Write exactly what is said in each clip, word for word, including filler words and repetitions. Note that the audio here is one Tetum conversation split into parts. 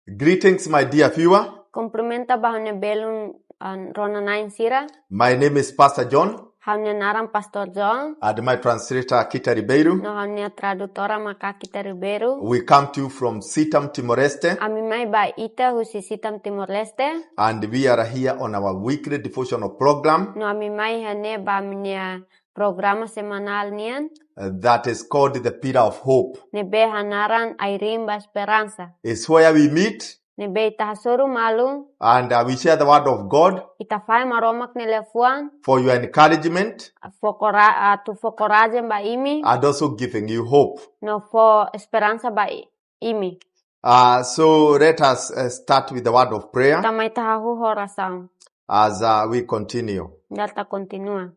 Greetings, my dear viewer. Kumprimenta ba ha'u-nia belun, ah, rona-na'in sira. My name is Pastor John. Ha'u-nia naran Pastor John. And my translator, Kita Ribeiro. No ha'u-nia tradutora maka Kita Ribeiro. We come to you from Sitam, Timor-Leste. Ami mai ba ita husi Sitam, Timor-Leste. And we are here on our weekly devotional program. No ami mai iha ne'e ba ami-nia programa semanál nian. Uh, that is called the Pillar of Hope. Ne'ebé hanaran Ai-riin ba Esperansa. It's where we meet. Ne'ebé ita hasoru malu. And, uh, we share the word of God. Ita fahe Maromak nia liafuan. For your encouragement. Fó kora-, atu fó korajen ba imi. And also giving you hope. No fó esperansa ba i-, imi. Uh, so let us, uh, start with the word of prayer. Ita mai ita hahú ho orasaun. As, uh, we continue. Dala ita kontinua.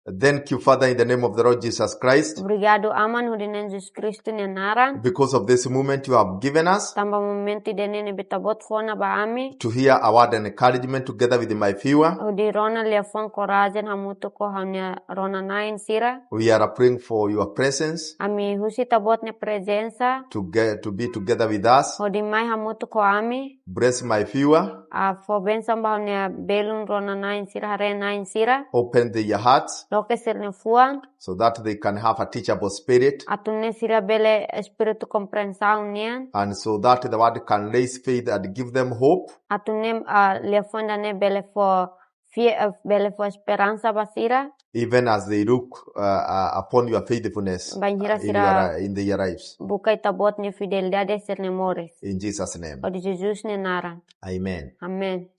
Thank you, Father, in the name of the Lord Jesus Christ. Obrigadu, Aman, hodi Na'i Jesus Kristu nia naran. Because of this moment you have given us. Tanba momentu ida-ne'e ne'ebé Ita-Boot fó ona ba ami. To hear a word and encouragement together with my viewer. Hodi rona liafuan korajen hamutuk ho ha'u-nia rona-na'in sira. We are praying for your presence. Ami husu Ita-Boot nia prezensa. To get, to be together with us. Hodi mai hamutuk ho ami. Bless my viewer. Ah, fó bensaun ba ha'u-nia belun rona-na'in sira, haree-na'in sira. Open their hearts. Loke sira-nia fuan. So that they can have a teachable spirit. Atu nune'e sira bele espíritu komprensaun nian. And so that the word can raise faith and give them hope. Atu nune'e, ah, liafuan ida-ne'e bele fó fie-, eh, bele fó esperansa ba sira. Even as they look, uh, uh, upon your faithfulness, bainhira uh, in sira your, uh, in their lives. Buka Ita-Boot nia fidelidade iha sira-nia moris. In Jesus' name. Hodi Jesus nia naran. Amen. Amen.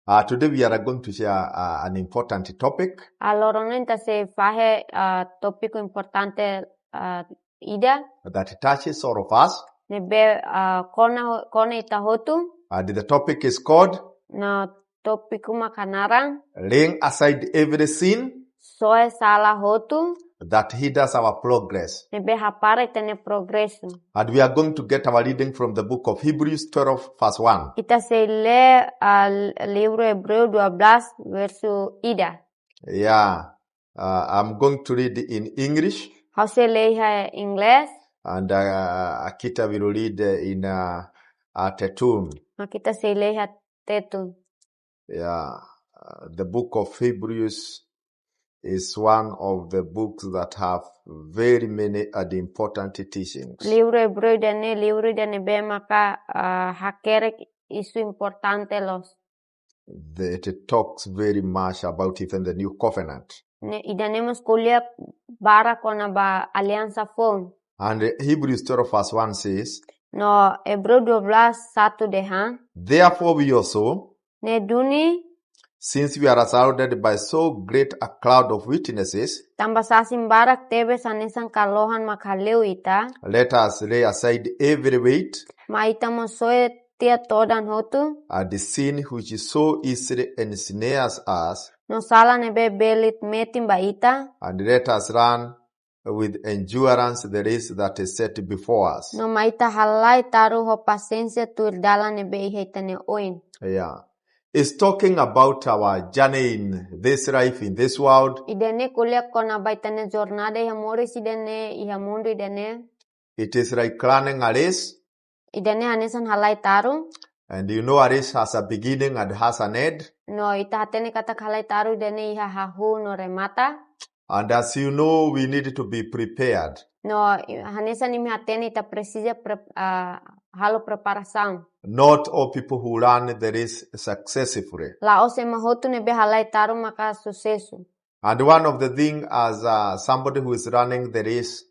Uh, today we are going to share, uh, an important topic. Ah, loron ne'e ita sei fahe, ah, tópiku importante, ah, ida. That touches all of us. Ne'ebé, ah, kona ho-, kona ita hotu. And the topic is called. No tópiku maka naran. Laying aside every sin. Soe sala hotu. That hinders our progress. Ne'ebé hapara ita-nia progresu. And we are going to get our reading from the book of Hebrews twelve, verse one. Ita sei lee, ah, livru Ebreu dua belas, versu ida. Yeah. Uh, I'm going to read in English. Ha'u sei lee iha Inglés. And, uh, Akita will read, uh, in, uh, uh, Tetun. Akita sei lee iha Tetun. Yeah, uh, the book of Hebrews is one of the books that have very many and important teachings. Livru Ebreu ida-ne'e, livru ida ne'ebé maka, ah, hakerek isu importante loos. That it talks very much about even the new covenant. Ne'e, ida-ne'e mós ko'alia barak kona-ba aliansa foun. And Hebrews twelve verse one says, No Ebreu dua belas satu dehan, Therefore we also, Ne'e duni, since we are surrounded by so great a cloud of witnesses, tanba sasin barak tebes hanesan kalohan mak hale'u ita, let us lay aside every weight, mai ita mós soe tiha todan hotu, and the sin which so easily ensnares us, no sala ne'ebé belit metin ba ita, and let us run with endurance the race that is set before us. No mai ita halai taru ho pasiénsia tuir dalan ne'ebé iha ita-nia oin. Yeah. It's talking about our journey in this life, in this world. Ida-ne'e ko'alia kona-ba ita-nia jornada iha moris ida-ne'e, iha mundu ida-ne'e. It is like running a race. Ida-ne'e hanesan halai taru. And you know a race has a beginning and has an end. No ita hatene katak halai taru ida-ne'e iha hahú no remata. And as you know, we need to be prepared. No, i-, hanesan imi hatene ita presiza pre-, ah, halo preparasaun. Not all people who run the race successfully. La'ós ema hotu ne'ebé halai taru maka susesu. And one of the thing as, uh, somebody who is running the race,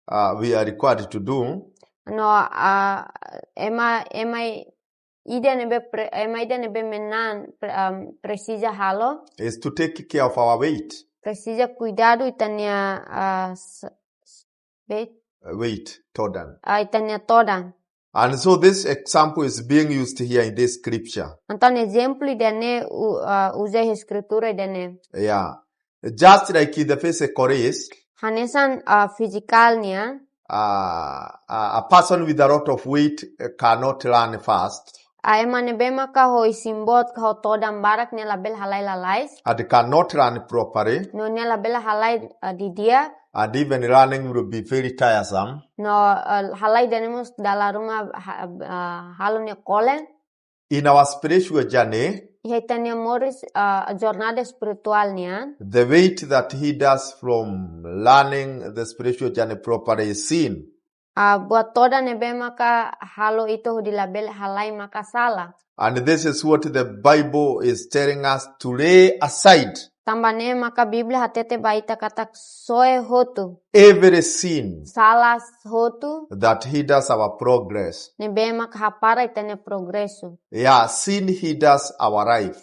uh, we are required to do. No, ah, ema, ema ida ne'ebé pre-, ema ida ne'ebé manán pre-, um, presiza halo. Is to take care of our weight. Presiza kuidadu ita-nia, ah, s-, s-, weight. Uh, weight, todan. Ah, ita-nia todan. And so this example is being used here in this scripture. Entaun ezemplu ida-ne'e u-, ah, uza iha eskritura ida-ne'e. Yeah. Just like in the physical race, hanesan, ah, fizikál nian, ah, a, a person with a lot of weight, uh, cannot run fast. Ah, ema ne'ebé maka ho isin boot ka ho todan barak nia labele halai lalais. And cannot run properly. No nia labele halai, ah, didi'ak. And even running will be very tiresome. No, ah, halai ida-ne'e mós dala ruma ha-, ah, halo nia kolen. In our spiritual journey, Iha ita-nia moris, ah, jornada espirituál nian. The weight that hinders from learning the spiritual journey properly is sin. Ah, buat todan ne'ebé maka halo ita hodi labele halai maka sala. And this is what the Bible is telling us to lay aside Tanba ne'e maka Bíblia hatete ba ita katak soe hotu, every sin sala hotu, that hinders our progress. ne'ebé maka hapara ita-nia progresu. Yeah, sin hinders our life.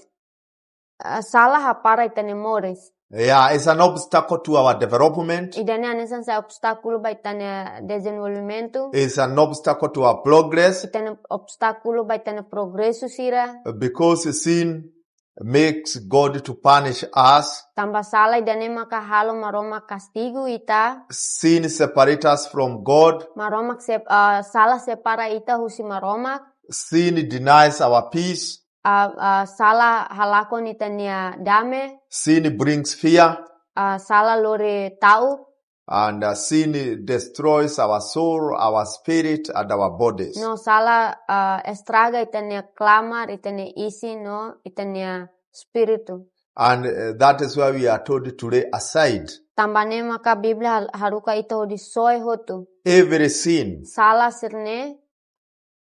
Ah, sala hapara ita-nia moris. Yeah, it's an obstacle to our development. Ida-ne'e hanesan sai obstákulu ba ita-nia dezenvolvimentu. It's an obstacle to our progress Ita-nia obstákulu ba ita-nia progresu sira. because sin makes God to punish us. Tanba sala ida-ne'e maka halo Maromak kastigu ita. Sin separates us from God. Maromak sep-, ah, sala separa ita husi Maromak. Sin denies our peace. Ah, ah, sala halakon ita-nia dame. Sin brings fear. Ah, sala lori ta'uk. And uh, sin destroys our soul, our spirit, and our bodies. No sala, ah, estraga ita-nia klamar, ita-nia isin, no ita-nia espíritu. And uh, that is why we are told to lay aside Tanba ne'e maka Bíblia hal-, haruka ita hodi soe hotu. every sin. Sala sira-ne'e,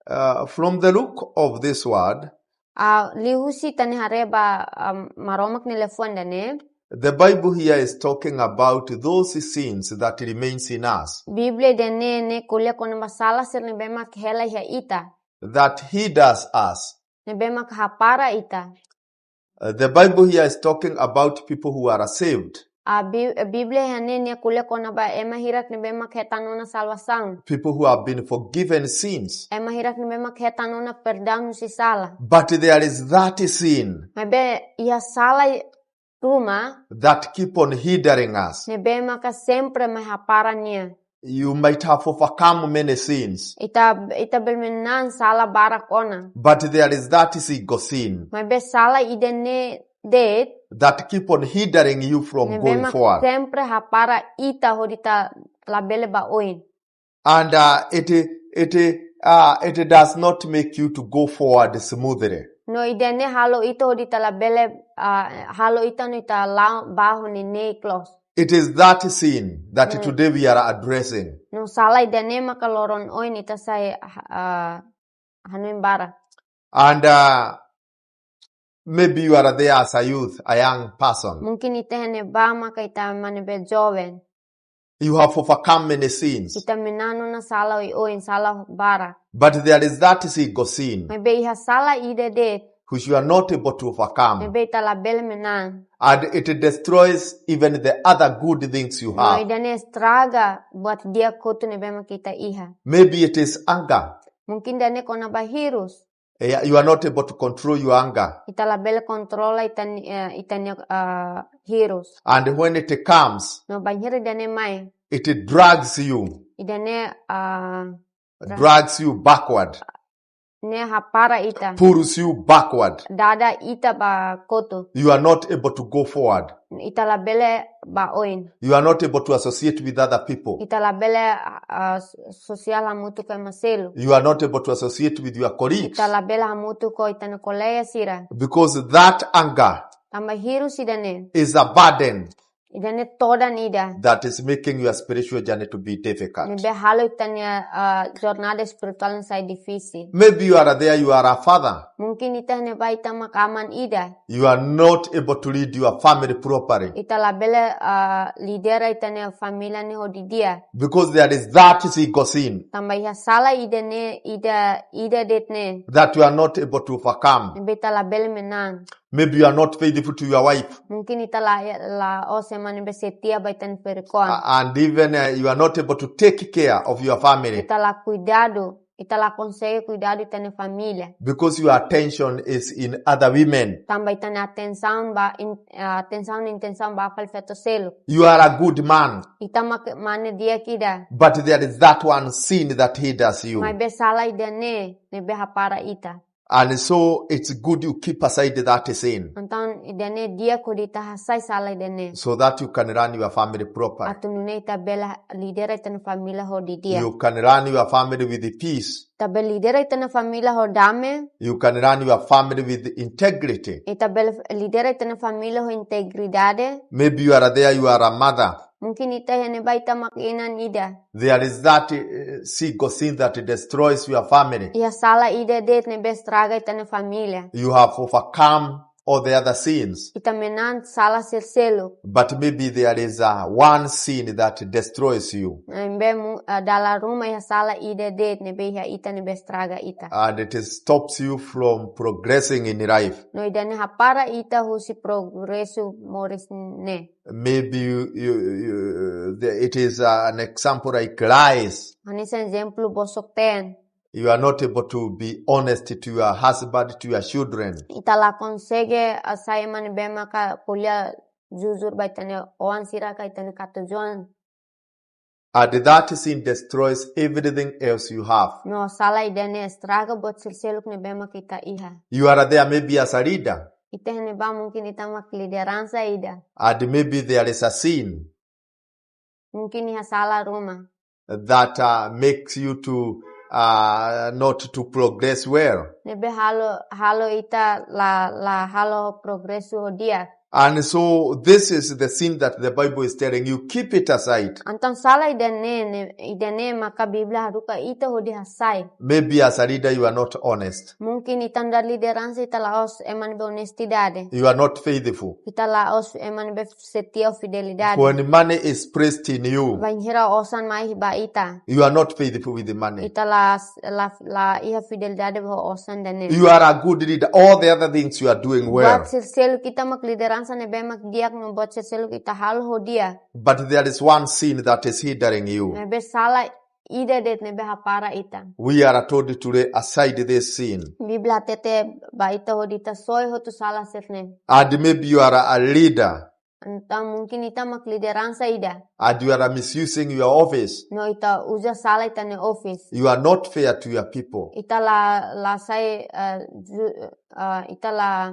Uh, from the look of this word, ah, liuhusi ita-nia haree ba, ah, Maromak nia liafuan ida-ne'e. The Bible here is talking about those sins that remains in us, Bíblia ida-ne'e ne'e ko'alia kona-ba sala sira ne'ebé mak hela iha ita, that hinders us. ne'ebé mak hapara ita. Uh, the Bible here is talking about people who are saved, Ah, Bí-, Bíblia ida-ne'e ne'e ko'alia kona-ba ema hirak ne'ebé mak hetan ona salvasaun. People who have been forgiven sins. Ema hirak ne'ebé mak hetan ona perdaun husi sala. But there is that sin Maibé iha sala ruma that keep on hindering us. ne'ebé maka sempre mai hapara nia. You might have overcome many sins, Ita, ita bele manán sala barak ona. But there is that single sin Maibé sala ida-ne'e de'it that keep on hindering you from ne'ebé going maka forward. Sempre hapara ita hodi ita labele ba oin. And uh, it it uh, it does not make you to go forward smoothly. No ida-ne'e halo ita hodi ita labele, ah, halo ita no ita la'o ba ho neineik loos. It is that sin that Mm. today we are addressing. No sala ida-ne'e maka loron oin ita sai, ah, hanoin barak. And uh, maybe you are there as a youth, a young person. Mungkin ita iha ne'ebá maka ita ema ne'ebé joven. You have overcome many sins, Ita manán ona sala oioin, sala barak. But there is that single sin Maibé iha sala ida de'it which you are not able to overcome, ne'ebé ita labele manán. And it destroys even the other good things you No have. ida-ne'e estraga buat di'ak hotu ne'ebé mak ita iha. Maybe it is anger. Mungkin ida-ne'e kona-ba hirus. Yeah, you are not able to control your anger. Ita labele kontrola ita-nia, eh, ita-nia, ah, hirus. And when it comes, No bainhira ida-ne'e mai, it drags you, ida-ne'e, ah, drags you backward, ne'e hapara ita. Pulls you backward. Dada ita ba kotuk. You are not able to go forward. Ita labele ba oin. You are not able to associate with other people. Ita labele, ah, sosiál hamutuk ho ema seluk. You are not able to associate with your colleagues. Ita labele hamutuk ho ita-nia kolega sira. Because that anger Tanba hirus ida-ne'e is a burden ida-ne'e todan ida that is making your spiritual journey to be difficult. Ne'ebé halo ita-nia, ah, jornada espirituál ne'e sai difisil. Maybe you are there, you are a father. Mungkin ita iha ne'ebá ita mak aman ida. You are not able to lead your family properly. Ita labele, ah, lidera ita-nia família ne'e ho di'ak. Because there is that single sin Tanba iha sala ida-ne'e, ida, ida de'it ne'e that you are not able to overcome. ne'ebé ita labele manán. Maybe you are not faithful to your wife. Mungkin ita la, la'ós ema ne'ebé setia ba ita-nia ferik-oan. A- And even uh, you are not able to take care of your family Ita la kuidadu, ita la konsege kuidadu ita-nia família. Because your attention is in other women. Tanba ita-nia atensaun ba, in, ah, atensaun, atensaun ba fali feto seluk. You are a good man, Ita mak mane di'ak ida. But there is that one sin that hinders you. Maibé sala ida-ne'e ne'ebé hapara ita. And so it's good you keep aside that sin. Entaun, ida-ne'e di'ak hodi ita hasai sala ida-ne'e. So that you can run your family properly. Atu nune'e ita bele lidera ita-nia família ho di'ak. You can run your family with peace. Ita bele lidera ita-nia família ho dame. You can run your family with integrity. Ita bele lidera ita-nia família ho integridade. Maybe you are there, you are a mother. Mungkin ita iha ne'ebá ita mak inan ida. There is that uh, single sin that destroys your family. Iha sala ida de'it ne'ebé estraga ita-nia família. You have overcome all the other sins. Ita manán sala sira seluk. But maybe there is uh, one sin that destroys you. Ne'ebé mu, uh, dala ruma iha sala ida de'it ne'ebé iha ita ne'ebé estraga ita. And it is, stops you from progressing in life. No ida-ne'e hapara ita husi progresu moris ne'e. Maybe you, you, you, the- it is uh, an example like lies. Hanesan ezemplu bosok-teen. You are not able to be honest to your husband, to your children. Ita la konsege hasai ema ne'ebé maka ko'alia jujur ba ita-nia oan sira ka ita-nia katuas-oan. And that sin destroys everything else you have. No sala ida-ne'e estraga buat sira seluk ne'ebé maka ita iha. You are there maybe as a leader. Ita iha ne'ebá mungkin ita mak lideransa ida. And maybe there is a sin Mungkin iha sala ruma. That uh, makes you to uh, not to progress well. Ne'ebé halo, halo ita la, la halo progresu ho di'ak. And so this is the sin that the Bible is telling you, keep it aside. Entaun sala ida-ne'e, ne'e, ida-ne'e maka Bíblia haruka ita hodi hasai. Maybe as a leader you are not honest. Mungkin ita nu'udar lideransa ita la'ós ema ne'ebé onestidade. You are not faithful. Ita la'ós ema ne'ebé setia fidelidade. When money is placed in you, Bainhira osan mai ba ita. You are not faithful with the money. Ita la, la, la iha fidelidade ba osan ida-ne'e. You are a good leader. All the other things you are doing well. Buat sira seluk ita mak lideransa ne'ebé mak di'ak no buat sira seluk ita halo ho di'ak. But there is one sin that is hindering you. Ne'ebé sala ida de'it ne'ebé hapara ita. We are told to lay aside this sin. Bíblia hatete ba ita hodi ita soe hotu sala sira-ne'e. And maybe you are a leader. Entaun mungkin ita mak lideransa ida. And you are misusing your office. No ita uza sala ita-nia office. You are not fair to your people. Ita la, la sai, uh, ju, uh, ita la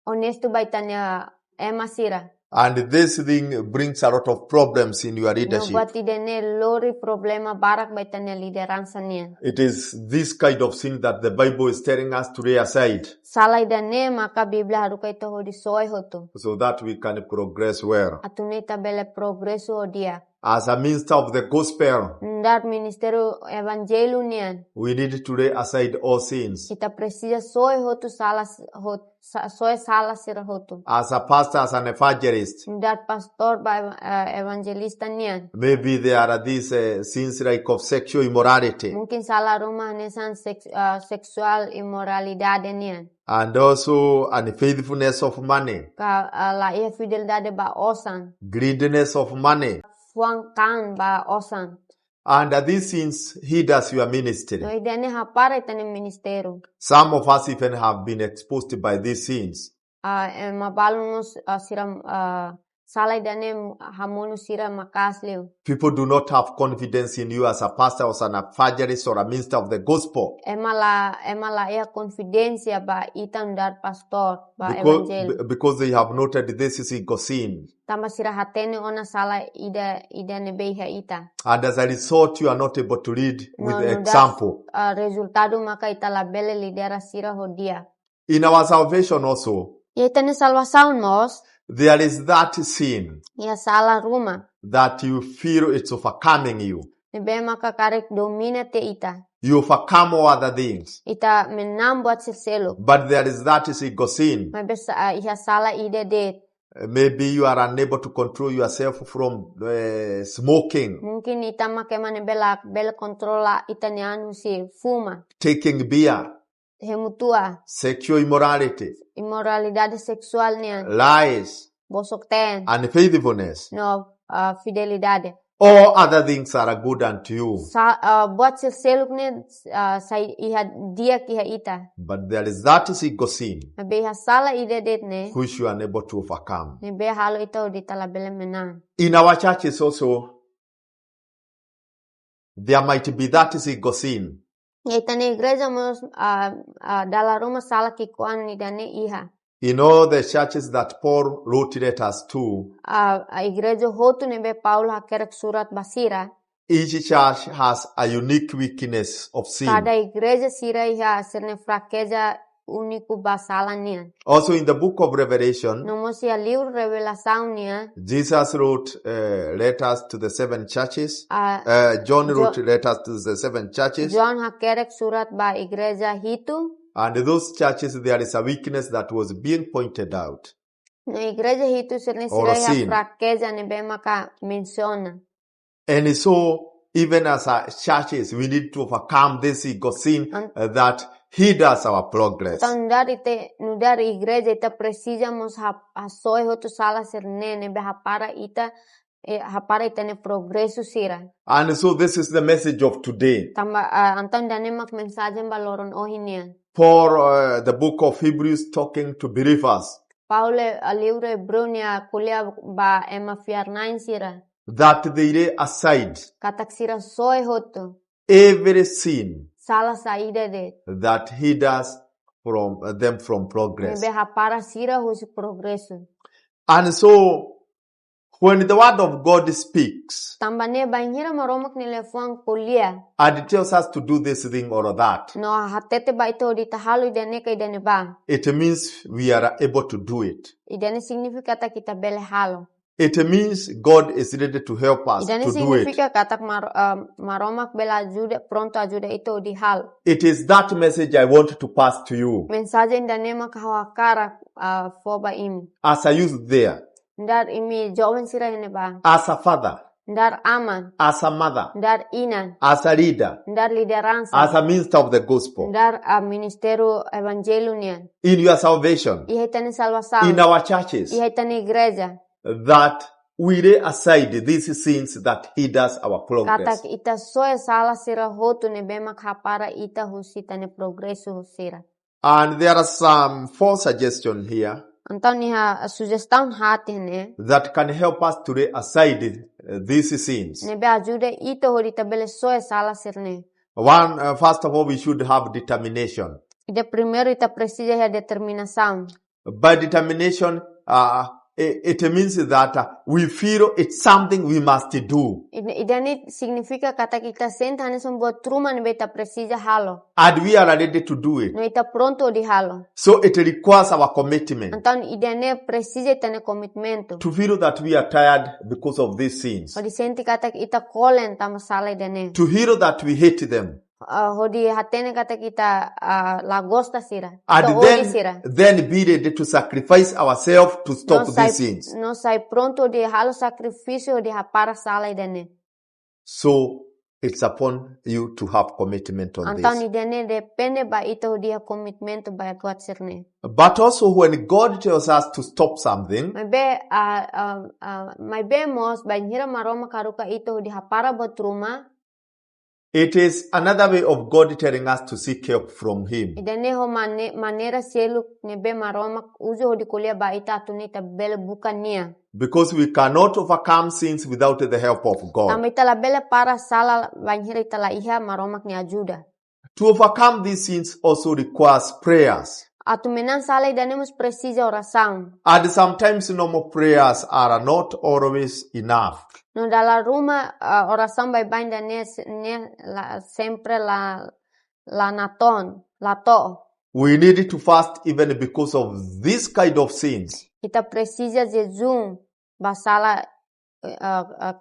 onestu ba ita-nia ema sira. And this thing brings a lot of problems in your leadership. No buat ida-ne'e lori problema barak ba ita-nia lideransa nian. It is this kind of sin that the Bible is telling us to lay aside. Sala ida-ne'e maka Bíblia haruka ita hodi soe hotu. So that we can progress well. Atu nune'e ita bele progresu ho di'ak. As a minister of the gospel, Nu'udar ministériu evanjellu nian. We need to lay aside all sins. Ita presiza soe hotu sala s-, hot-, sa-, soe sala sira hotu. As a pastor, as an evangelist, Nu'udar pastór ba eva-, eh, evanjelista nian. Maybe there are these uh, sins like of sexual immorality. Mungkin sala ruma hanesan seks-, eh, seksuál imoralidade nian. And also unfaithfulness of money. Ka, eh, la iha fidelidade ba osan. Greediness of money. Fuan kaan ba osan. And these sins hinders your ministry. No ida-ne'e hapara ita-nia ministériu. Some of us even have been exposed by these sins. Ah, ema balun mós, ah, sira, ah, sala ida-ne'e hamonu sira maka'as liu. People do not have confidence in you as a pastor or as an evangelist or a minister of the gospel. Ema la, ema la iha konfidénsia ba ita nu'udar pastór, ba Because, evanjellu. be- because they have noted this is ego sin. Tanba sira hatene ona sala ida, ida ne'ebé iha ita. And as a result, you are not able to lead with No, no, example. Ah, rezultadu maka ita labele lidera sira ho di'ak. In our salvation also, Iha ita-nia salvasaun mós, there is that sin iha sala ruma. that you feel it's overcoming you. Ne'ebé maka karik domina tiha ita. You overcome all other things. Ita manán buat sira seluk. But there is that is ego sin. Maibé sa-, ah, iha sala ida de'it. Uh, maybe you are unable to control yourself from uh, smoking, Mungkin ita mak ema ne'ebé labele kontrola ita-nia an husi fuma. taking beer, Hemu tua. Sexual immorality, Imoralidade seksuál nian. Lies, Bosok-teen. Unfaithfulness. No, ah, fidelidade. All other things are good unto you. Sa-, ah, buat sira seluk ne'e, ah, sai iha di'ak iha ita. But there is that is ego sin Maibé iha sala ida de'it ne'e. which you are unable to overcome. Ne'ebé halo ita hodi ita labele manán. In our churches also, there might be that is ego sin. I ita-nia igreja mós, ah, ah, dala ruma sala ki'ikoan ida-ne'e iha. In all the churches that Paul wrote letters to, Ah, a igreja hotu ne'ebé Paulo hakerek surat ba sira. Each church has a unique weakness of sin. Kada igreja sira iha sira-nia frakeza úniku ba sala nian. Also in the book of Revelation, No mós iha livru Revelasaun nian, Jesus wrote, uh, letters to the seven churches. Ah, Uh, John Jo- wrote letters to the seven churches. João hakerek surat ba igreja hitu. And those churches, there is a weakness that was being pointed out. No igreja hitu sira-ne'e Or sira iha sin. frakeza ne'ebé maka mensiona. And so, even as a churches, we need to overcome this ego sin, An- uh, that hinders our progress. Entaun, nu'udar ita, nu'udar igreja, ita presiza mós ha-, hasoe hotu sala sira-ne'e ne'ebé hapara ita, eh, hapara ita-nia progresu sira. And so this is the message of today. Tanba, ah, entaun ida-ne'e mak mensajen ba loron ohin nian. For, uh, the book of Hebrews talking to believers. Paulo, ah, livru Ebreu nian ko'alia ba ema fiar-na'in sira. That they lay aside Katak sira soe hotu. every sin Sala saida de'it. that hinders from, uh, them from progress. Ne'ebé hapara sira husi progresu. And so, when the word of God speaks Tanba ne'e bainhira Maromak nia liafuan ko'alia. and it tells us to do this thing or that, No hatete ba ita hodi ita halo ida-ne'e ka ida-ne'ebá. it means we are able to do it. Ida-ne'e signifika katak ita bele halo. It means God is ready to help us Ida-ne'e to do it. signifika katak Mar-, ah, Maromak bele ajuda, prontu ajuda ita hodi halo. It is that message I want to pass to you. Mensajen ida-ne'e mak ha'u hakarak, ah, fó ba imi. As a youth there. Nu'udar imi joven sira iha ne'ebá. As a father. Nu'udar aman. As a mother. Nu'udar inan. As a leader. Nu'udar lideransa. As a minister of the gospel. Nu'udar, ah, ministériu evanjellu nian. In your salvation. Iha ita-nia salvasaun. In our churches. Iha ita-nia igreja. That we lay aside these sins that hinders our progress. Katak ita soe sala sira hotu ne'ebé mak hapara ita husi ita-nia progresu sira. And there are some four suggestions here Entaun iha sujestaun haat iha ne'e. that can help us to lay aside, uh, these sins. Ne'ebé ajuda ita hodi ita bele soe sala sira-ne'e. One, uh, first of all, we should have determination. Ida primeiru ita presiza iha determinasaun. By determination, uh, it, it means that, uh, we feel it's something we must do. Ida, ida-ne'e signifika katak ita sente hanesan buat ruma ne'ebé ita presiza halo. And we are ready to do it. No ita prontu hodi halo. So it requires our commitment. Entaun ida-ne'e presiza ita-nia komitmentu. To feel that we are tired because of these sins. Hodi sente katak ita kolen tanba sala ida-ne'e. To feel that we hate them. Ah, hodi hatene katak ita, ah, la gosta sira. And Ita odi then, sira. then be ready to sacrifice ourselves to stop No sai, these sins. no sai prontu hodi halo sakrifísiu hodi hapara sala ida-ne'e. So it's upon you to have commitment on Entaun this. ida-ne'e depende ba ita hodi iha komitmentu ba buat sira-ne'e. But also when God tells us to stop something, Maibé, ah, ah, ah, maibé mós bainhira Maromak haruka ita hodi hapara buat ruma. It is another way of God telling us to seek help from Him. Ida-ne'e ho mane-, maneira seluk ne'ebé Maromak uza hodi ko'alia ba ita atu nune'e ita bele buka Nia. Because we cannot overcome sins without the help of God. Tanba ita labele para sala bainhira ita la iha Maromak nia ajuda. To overcome these sins also requires prayers. Atu manán sala ida-ne'e mós presiza orasaun. And sometimes normal prayers are not always enough. No dala ruma, ah, orasaun baibain ida-ne'e se-, ne'e la, sempre la, la natoon, la to'o. We need to fast even because of this kind of sins. Ita presiza jejún ba sala, eh, ah, ah,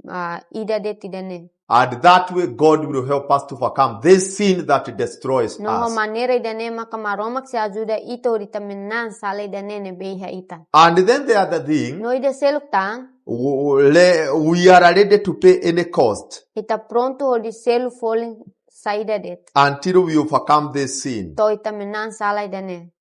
ah, ida de'it ida-ne'e. And that way God will help us to overcome this sin that destroys No us. maneira ida-ne'e maka Maromak sei ajuda ita hodi ita manán sala ida-ne'e ne'ebé iha ita. And then the other thing, No ida seluk tan, w-, le-, we are ready to pay any cost ita prontu hodi selu folin saida de'it. until we overcome this sin. To'o ita manán sala ida-ne'e.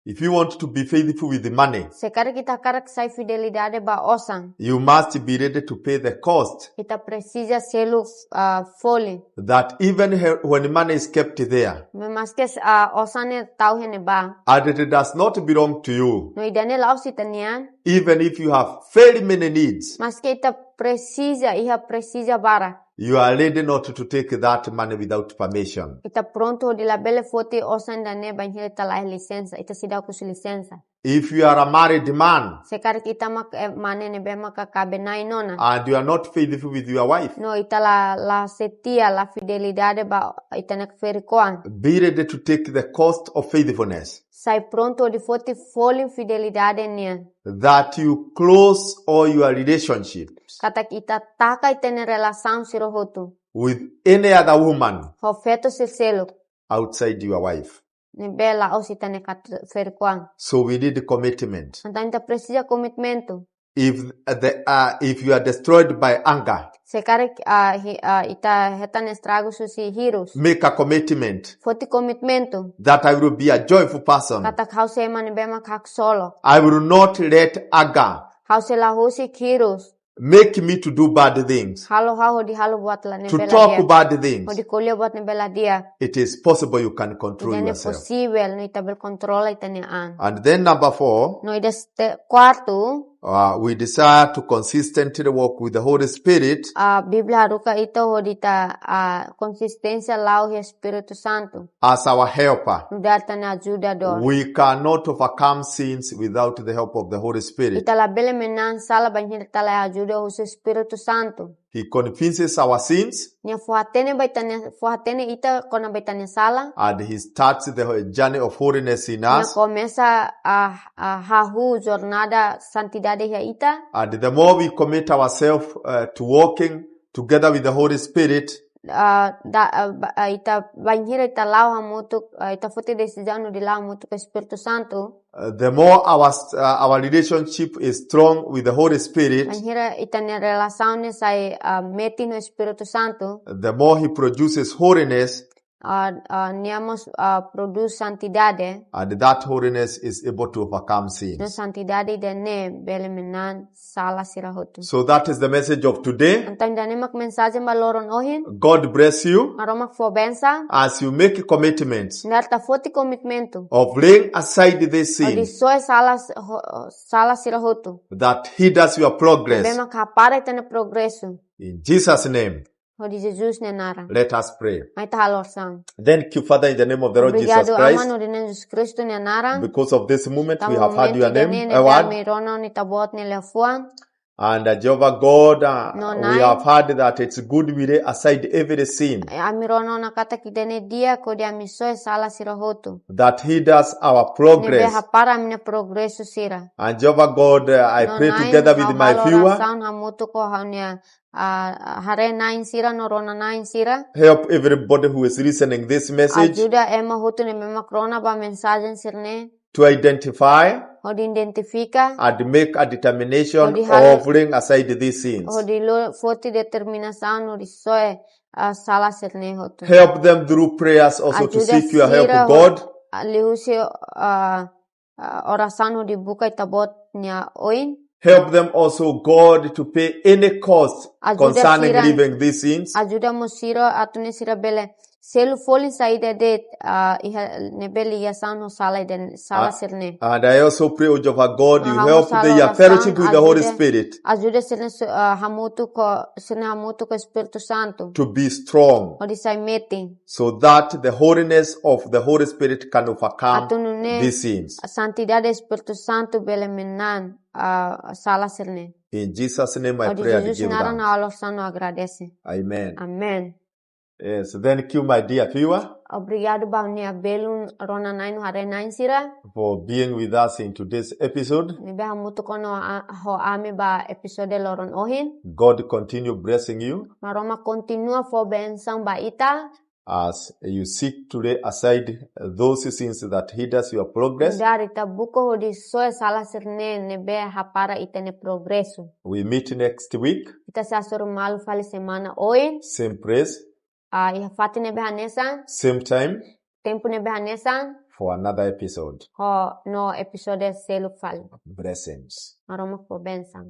If you want to be faithful with the money, Se karik ita hakarak sai fidelidade ba osan, you must be ready to pay the cost. ita presiza selu, ah, folin. That even he-, when money is kept there, Maibé maske, ah, osan ne'e tau iha ne'ebá, and it does not belong to you, no ida-ne'e la'ós ita-nian, even if you have very many needs, maske ita presiza, iha presiza barak. You are ready not to take that money without permission. Ita prontu hodi labele foti osan ida-ne'e bainhira ita laiha lisensa, ita seidauk husu lisensa. If you are a married man Se karik ita mak, eh, mane ne'ebé maka kaben-na'in ona. and you are not faithful with your wife, No ita la, la setia, la fidelidade ba ita-nia ferik-oan. Be ready to take the cost of faithfulness. Sai prontu hodi foti folin fidelidade nian. That you close all your relationships Katak ita taka ita-nia relasaun sira hotu. with any other woman Ho feto sira seluk. outside your wife. Ne'ebé la'ós ita-nia kat-, ferik-oan. So we need commitment. Entaun ita presiza komitmentu. If the, uh, if you are destroyed by anger, Se karik, ah, hi-, ah, ita hetan estragus husi hirus. make a commitment Foti komitmentu. that I will be a joyful person. Katak ha'u sei ema ne'ebé mak haksolok. I will not let anger Ha'u sei la husik hirus make me to do bad things, halo ha'u hodi halo buat la ne'ebé la di'ak. To talk bad things. Hodi ko'alia buat ne'ebé la di'ak. It is possible you can control Ida-ne'e yourself. posivel, no ita bele kontrola ita-nia an. And then number four, No ida-ne'e kuartu, uh, we desire to consistently walk with the Holy Spirit ah, Bíblia haruka ita hodi ita, ah, konsisténsia la'o iha Espíritu Santu. as our helper. Nu'udar ita-nia ajudadór. We cannot overcome sins without the help of the Holy Spirit. Ita labele manán sala bainhira ita laiha ajuda husi Espíritu Santu. He convinces our sins Nia fó-hatene ba ita-nia, fó-hatene ita kona-ba ita-nia sala. and he starts the journey of holiness in Nia us. komesa a, a hahú jornada santidade iha ita. And the more we commit ourselves, uh, to walking together with the Holy Spirit, Ah, da, ah, ba, ah, ita bainhira ita la'o hamutuk, ah, ita foti desizaun hodi la'o hamutuk ho Espíritu Santu. Uh, the more our, uh, our relationship is strong with the Holy Spirit, Bainhira ita-nia relasaun ne'e sai, ah, metin ho Espíritu Santu. The more he produces holiness, Ah, ah, nia mós, ah, prodús santidade. And that holiness is able to overcome sins. No santidade ida-ne'e bele manán sala sira hotu. So that is the message of today. Entaun ida-ne'e mak mensajen ba loron ohin. God bless you. Maromak fó bensaun. As you make commitments Nu'udar ita foti komitmentu. of laying aside this Hodi sin soe sala, ho, sala sira hotu. that hinders your progress. Ne'ebé mak hapara ita-nia progresu. In Jesus' name, Hodi Jesus nia naran. let us pray. Mai ita halo orasaun. Thank you, Father, in the name of the Lord Jesus Obrigadu, Christ. Aman, hodi Na'i Jesus Kristu nia naran. Because of this moment, we have heard your name, Tanba momentu ida-ne'e, a word. ami rona ona Ita-Boot nia liafuan. And, uh, Jehovah God, uh, No we Na'i. have heard that it's good we lay aside every sin. Eh, ami rona ona katak ida-ne'e di'ak hodi ami soe sala sira hotu. That hinders our progress. Ne'ebé hapara ami-nia progresu sira. And Jehovah God, uh, I No pray Na'i, together with ha'u my halo viewer. orasaun hamutuk ho ha'u-nia, ah, haree-na'in sira no rona-na'in sira. Help everybody who is listening this message Ajuda ema hotu ne'ebé mak rona ba mensajen sira-ne'e. to identify Hodi identifika. and make a determination Hodi hal- of laying aside these sins. Hodi la'o foti determinasaun hodi soe, ah, sala sira-ne'e hotu. Help them through prayers also to Ajuda seek your help, sira God. ho-, ah, liuhusi, ah, ah, orasaun hodi buka Ita-Boot nia oin. Help them also, God, to pay any cost Ajuda concerning sira, living these sins. Ajuda mós sira atu nune'e sira bele selu folin saida de'it, ah, iha ne'ebé ligasaun ho sala ida, sala Ah, sira-ne'e. And I also pray, O Jehovah God, you Ha'u help mós halo their orasaun, fellowship with the Holy ajuda, Spirit ajuda sira-ne'e su-, ah, hamutuk ho, sira-ne'e hamutuk ho Espíritu Santu. to be strong, Hodi sai metin. so that the holiness of the Holy Spirit can overcome Atu nune'e these sins. santidade Espíritu Santu bele manán, ah, sala sira-ne'e. In Jesus' name I Hodi pray and Jesus give naran thanks. ha'u halo orasaun no agradese. Amen. Amen. Yes, thank you, my dear viewer, Obrigadu ba ha'u-nia belun rona-na'in no haree-na'in sira. for being with us in today's episode. Ne'ebé hamutuk ona a-, ho ami ba episode loron ohin. God continue blessing you Maromak kontinua fó bensaun ba ita. as you seek to lay aside those sins that hinders your progress. Nu'udar ita buka hodi soe sala sira-ne'e ne'ebé hapara ita-nia progresu. We meet next week. Ita sei hasoru malu fali semana oin. Same place. Ah, iha fatin ne'ebé hanesan. Same time. Tempu ne'ebé hanesan. For another episode. Ho no episode seluk fali. Blessings. Maromak fó bensaun.